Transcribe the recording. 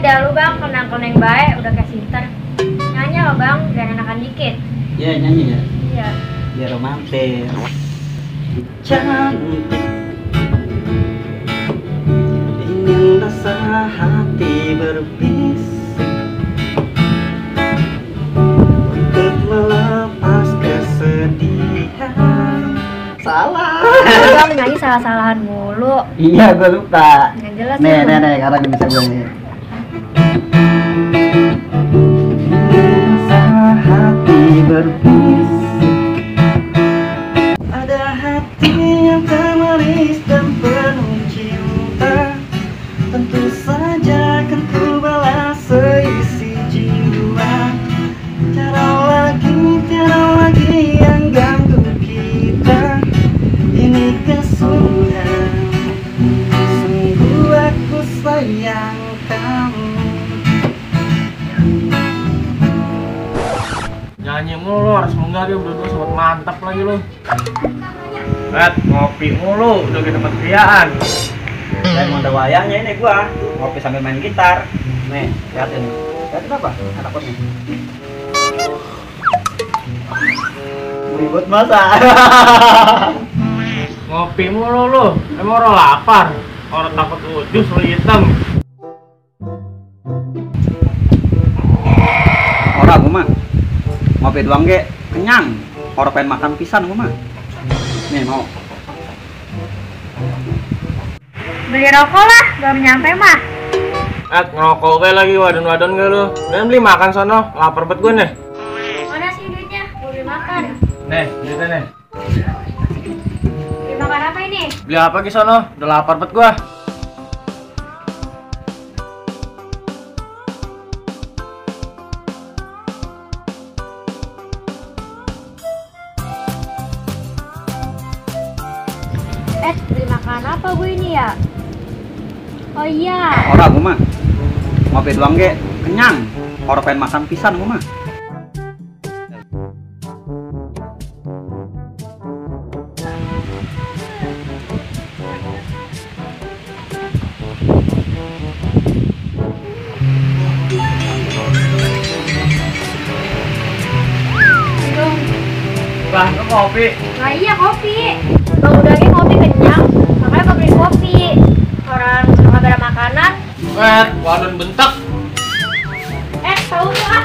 Dah lu bang, kenang-kenang baik, udah kayak sinter. Nyanyi lo bang, biar enakan dikit. Iya nyanyi ya? Iya. Biar romantis. Cantik, ingin rasa hati berbisik untuk melepas kesedihan. Salah. Bang nyanyi salah-salahan mulu. Iya gue lupa. Nggak jelas. Nih, karena bisa gue nih. Hati berbisik, ada hati yang termanis dan penuh cinta. Tentu saja akan ku balas seisi jiwa. Tiada lagi yang ganggu kita. Ini kesudahan, sungguh aku sayang kamu. Nyanyi mulu, harus munggah dia berdua sobat mantap lagi lu. Ngopi mulu, udah kita kerjaan. Emang ada wayangnya ini gua, ngopi sambil main gitar. Nih, liatin. Liatin apa? Anak kosnya. Ribut masa. Ngopi mulu lu, emang orang lapar. Orang takut udus lu hitam. Orang gua mah ngopi doang ge, kenyang. Orang pengen makan pisan gua mah. Nih mau. Beli rokok lah, baru nyampe mah. Ngerokok gue lagi, wadon-wadon gak lu? Dan beli makan sono, lapar banget gue nih. Mana sih duitnya? Mau beli makan. Nih, duitnya nih. Beli makan apa ini? Beli apa ki sono? Udah lapar banget gue. Beli makan apa gue ini ya? Oh iya. Orang gua mah ngopi doang ge, kenyang. Orang pengen makan pisan gua mah. Bang, lu kopi. Nah iya kopi. Bang udahnya kopi kenyang, makanya gue beli kopi. Orang suka ada makanan. Wadon bentak. Tahu tuh ah.